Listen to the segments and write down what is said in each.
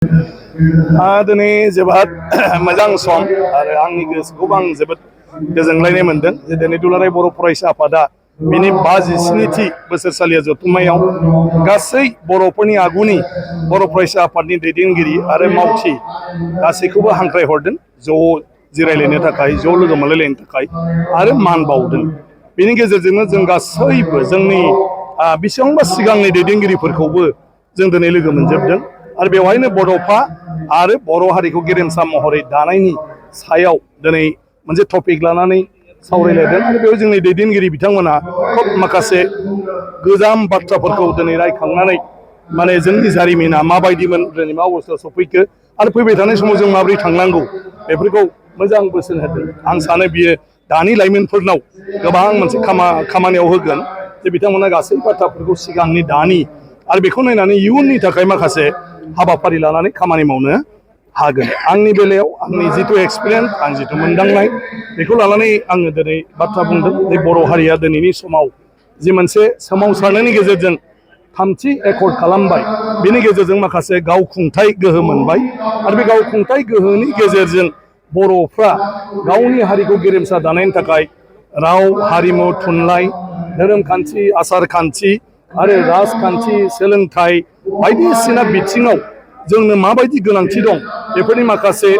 दिनै जोबोद मोजां सम आरो आंनि गोसोखौबो आं जोबोद गोजोनलायनाय मोनदों जे दिनै दुलाराय बर' फरायसा आफादा बिनि 57थि बोसोरसालिया जथुम्मायाव गासै बर'फोरनि आगुनि बर' फरायसा आफादनि दैदेनगिरि आरो मावथि गासैखौबो हांख्रायहरदों ज' जिरायलायनो थाखाय ज' लोगो मोनलायलायनो थाखाय आरो मान बावदों। बेनि गेजेरजोंनो जों गासैबो जोंनि बेसेबांबा सिगांनि दैदेनगिरिफोरखौबो जों दिनै लोगो मोनजोबदों आरो बेवहायनो बड'फा आरो बर' हारिखौ गेरेमसा महरै दानायनि सायाव दिनै मोनसे टपिक लानानै सावरायलायदों आरो बेयाव जोंनि दैदेनगिरि बिथांमोना खोब माखासे गोजाम बाथ्राफोरखौ दिनै रायखांनानै माने जोंनि जारिमिना माबायदिमोन दिनै मा अबस्थायाव सफैखो आरो फैबाय थानाय समाव जों माबोरै थांनांगौ बेफोरखौ मोजां बोसोन होदों। आं सानो बियो दानि लाइमोनफोरनाव गोबां मोनसे खामानियाव होगोन जे बिथांमोना गासै बाथ्राफोरखौ सिगांनि दानि आरो बेखौ नायनानै इयुननि थाखाय माखासे हाबाफारि लानानै खामानि मावनो हागोन। आंनि बेलायाव आंनि जिथु एक्सपिरियेन्स आं जिथु मोनदांनाय बेखौ लानानै आङो दिनै बाथ्रा बुंदों जे बर' हारिया दिनैनि समाव जि मोनसे सोमावसारनायनि गेजेरजों थामथि एकर्ड खालामबाय बेनि गेजेरजों माखासे गावखुंथाय गोहो मोनबाय आरो बे गावखुंथाय गोहोनि गेजेरजों बर'फ्रा गावनि हारिखौ गेरेमसा दानायनि थाखाय राव हारिमु थुनलाइ धोरोम खान्थि आसार खान्थि आरो राजखान्थि सोलोंथाइ बायदिसिना बिथिङाव जोंनो माबायदि गोनांथि दं बेफोरनि माखासे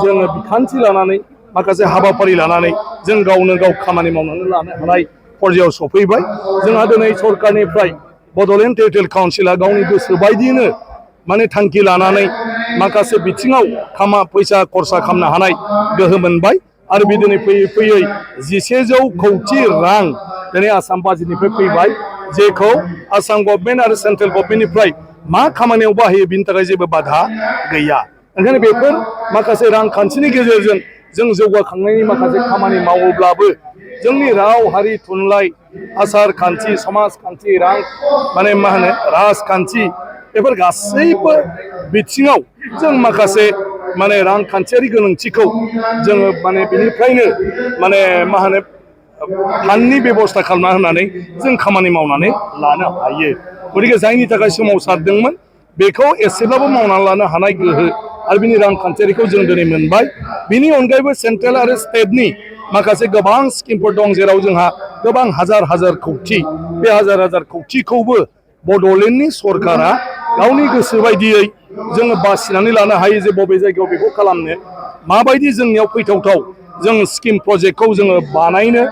जोङो बिखान्थि लानानै माखासे हाबाफारि लानानै जों गावनो गाव खामानि मावनानै लानो हानाय पर्यायाव सफैबाय। जोंहा दिनै सरकारनिफ्राय बड'लेण्ड टेरिटरियेल काउन्सिला गावनि गोसो बायदियैनो माने थांखि लानानै माखासे बिथिङाव फैसा खरसा खालामनो हानाय गोहो मोनबाय आरो बे दिनै फैयै फैयै 1100 कौटि रां दिनै आसाम बाजेटनिफ्राय फैबाय जेखौ आसाम गभर्नमेन्ट आरो सेन्ट्रेल गभर्नमेन्टनिफ्राय मा खामानियाव बाहायो बिनि थाखाय जेबो बाधा गैया। ओंखायनो बेफोर माखासे रांखान्थिनि गेजेरजों जों जौगाखांनायनि माखासे खामानि मावोब्लाबो जोंनि राव हारि थुनलाइ आसार खान्थि समाजखान्थि राजखान्थि बेफोर गासैबो बिथिङाव जों माखासे माने रांखान्थियारि गोनांथिखौ जोङो माने बेनिफ्रायनो माने फान्डनि बेबस्था खालामना होनानै जों खामानि मावनानै लानो हायो। गतिके जायनि थाखाय सोमावसारदोंमोन बेखौ एसेब्लाबो मावनानै लानो हानाय गोहो आरो बिनि रांखान्थियारिखौ जों दिनै मोनबाय। बिनि अनगायैबो सेन्ट्रेल आरो स्टेटनि माखासे गोबां स्किमफोर दं जेराव जोंहा गोबां हाजार हाजार कौटि बे हाजार हाजार कौटिखौबो बड'लेण्डनि सरकारा गावनि गोसो बायदियै जोङो बासिनानै लानो हायो जे बबे जायगायाव बेखौ खालामनो माबायदि जोंनियाव फैथावथाव जों स्किम प्रजेक्टखौ जोङो बानायनो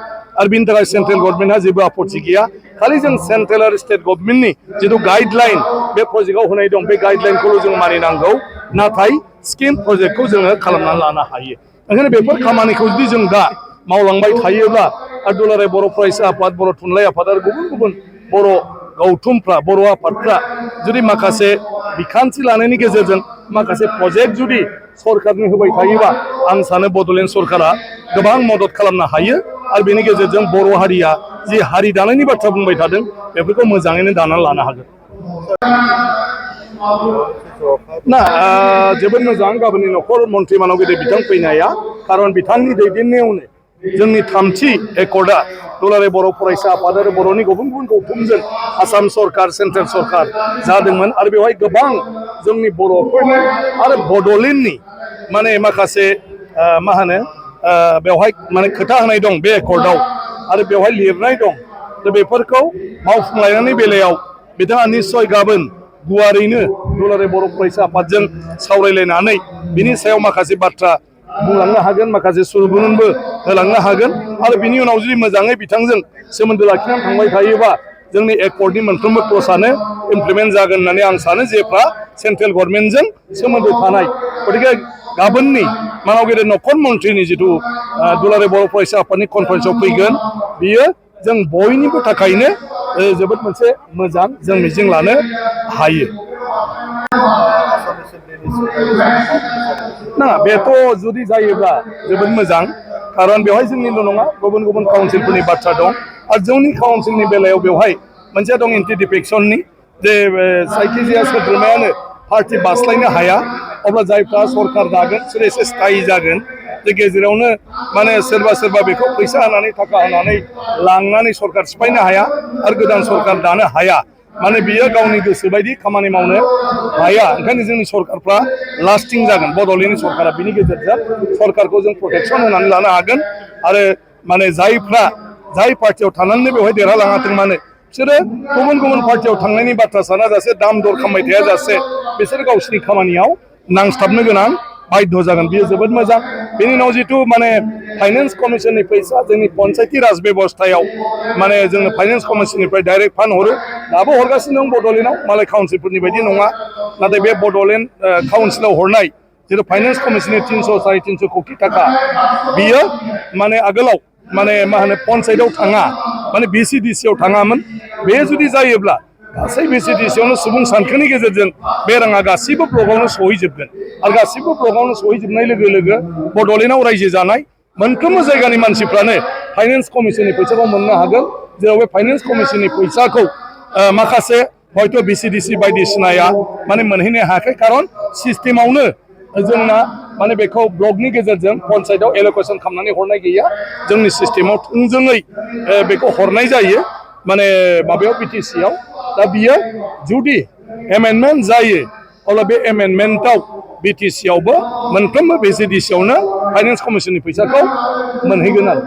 आरो बिनि थाखाय सेन्ट्रेल गभर्नमेन्टआ जेबो आपत्ति गैया। खालि जों सेन्ट्रेल आरो स्टेट गभर्नमेन्टनि जिथु गाइडलाइन बे प्रजेक्टआव होनाय दं बे गाइडलाइनखौल' जों मानिनांगौ नाथाय स्किम प्रजेक्टखौ जोङो खालामनानै लानो हायो। ओंखायनो बेफोर खामानिखौ जुदि जों दा मावलांबाय थायोब्ला आरो दुलाराय बर' फरायसा आफाद बर' थुनलाइ आफाद आरो गुबुन गुबुन बर' गौथुमफ्रा बर' आफादफ्रा जुदि माखासे बिखान्थि लानायनि गेजेरजों माखासे प्रजेक्ट जुदि सरकारनि होबाय थायोबा आं सानो बड'लेण्ड सरकारा गोबां मदद खालामनो हायो आरो बेनि गेजेरजों बर' हारिया जि हारि दानायनि बाथ्रा बुंबाय थादों बेफोरखौ मोजाङैनो दानानै लानो हागोन। जोबोद मोजां गाबोननि न'खर मन्त्रि मानगिरि बिथां फैनाया खारन बिथांनि दैदेननायावनो जोंनि थामथि एकर्डआ दुलाराय बर' फरायसा आफाद आरो बर'नि गुबुन गुबुन गौथुमजों आसाम सरकार सेन्ट्रेल सरकार जादोंमोन आरो बेवहाय गोबां जोंनि बर'फोरनि आरो बड'लेण्डनि माने माखासे बेवहाय माने खोथा होनाय दं बे एकर्डआव आरो बेवहाय लिरनाय दं। दा बेफोरखौ मावफुंलायनायनि बेलायाव बिथाङा निस्सय गाबोन गुवारैनो दुलाराय बर' फरायसा आफादजों सावरायलायनानै बिनि सायाव माखासे बाथ्रा बुंलांनो हागोन माखासे सुबुरुनबो होलांनो हागोन आरो बिनि उनाव जुदि मोजाङै बिथांजों सोमोन्दो लाखिनानै थांबाय थायोबा जोंनि एकर्डनि मोनफ्रोमबो क्लजआनो इमप्लिमेन्ट जागोन होननानै आं सानो जेफ्रा सेन्ट्रेल गभर्नमेन्टजों सोमोन्दो थानाय। गतिके गाबोननि मानगिरि न'खर मन्थ्रिनि जिथु दुलाराय बर' फरायसा आफादनि कनफारेन्सआव फैगोन बियो जों बयनिबो थाखायनो जोबोद मोनसे मोजां जों मिजिं लानो हायो। बेथ' जुदि जायोब्ला जोबोद मोजां खारन बेवहाय जोंनिल' नङा गुबुन गुबुन काउन्सिलफोरनि बाथ्रा दं आरो जोंनि काउन्सिलनि बेलायाव बेवहाय मोनसे दं एन्टि डिफेक्सननि जे जायखिजाया सोद्रोमायानो पार्टि बास्लायनो हाया अब्ला जायफ्रा सरकार दागोन बिसोर एसे स्थायि जागोन जे गेजेरावनो माने सोरबा बेखौ फैसा होनानै थाखा होनानै लांनानै सरकार सिफायनो हाया आरो गोदान सरकार दानो हाया। माने बियो गावनि गोसो बायदि खामानि मावनो हाया ओंखायनो जोंनि सरकारफ्रा लास्टिं जागोन बड'लेण्डनि सरकारा बिनि गेजेरजों सरकारखौ जों प्रटेक्सन होनानै लानो हागोन आरो माने जाय पार्टियाव थानानैनो बेवहाय देरहालाङाथों मानो बिसोरो गुबुन गुबुन पार्टियाव थांनायनि बाथ्रा साना जासे दाम दर खालामबाय थाया जासे बिसोर गावसिनि खामानियाव नांस्थाबनो गोनां बाध्य जागोन बियो जोबोद मोजां बेनि उनाव जिथु माने फाइनेन्स कमिसननि फैसा जोंनि पन्सायती राज बेबस्थायाव माने जोंनो फाइनेन्स कमिसननिफ्राय डाइरेक्ट फान्ड हरो दाबो हरगासिनो दं बड'लेण्डआव मालाय काउन्सिलफोरनि बायदि नङा नाथाय बे बड'लेण्ड काउन्सिलाव हरनाय जिथु फाइनेन्स कमिसननि 300 350 कौटि थाखा बियो माने आगोलाव माने मा होनो पन्सायतआव थाङा माने BCDCआव थाङामोन बे जुदि जायोब्ला गासै BCDCआवनो सुबुं सानखोनि गेजेरजों बे राङा गासिबो ब्लकआवनो सहैजोबगोन आरो गासिबो ब्लकआवनो सहैजोबनाय लोगो लोगो बड'लेण्डआव रायजो जानाय मोनफ्रोमबो जायगानि मानसिफ्रानो फाइनेन्स कमिसननि फैसाखौ मोननो हागोन जेराव बे फाइनेन्स कमिसननि फैसाखौ माखासे हयथ' BCDC बायदिसिनाया माने मोनहैनो हायाखै खारन सिस्टेमावनो जोंना माने बेखौ ब्लकनि गेजेरजों पन्सायतआव एल'केसन खालामनानै हरनाय गैया जोंनि सिस्टेमाव थोंजोङै बेखौ हरनाय जायो माने माबायाव BTCआव दा बियो जुदि एमेन्डमेन्ट जायो अब्ला बे एमेन्डमेन्टआव BTCआवबो मोनफ्रोमबो BCDCआवनो फाइनेन्स कमिसननि फैसाखौ मोनहैगोन आरो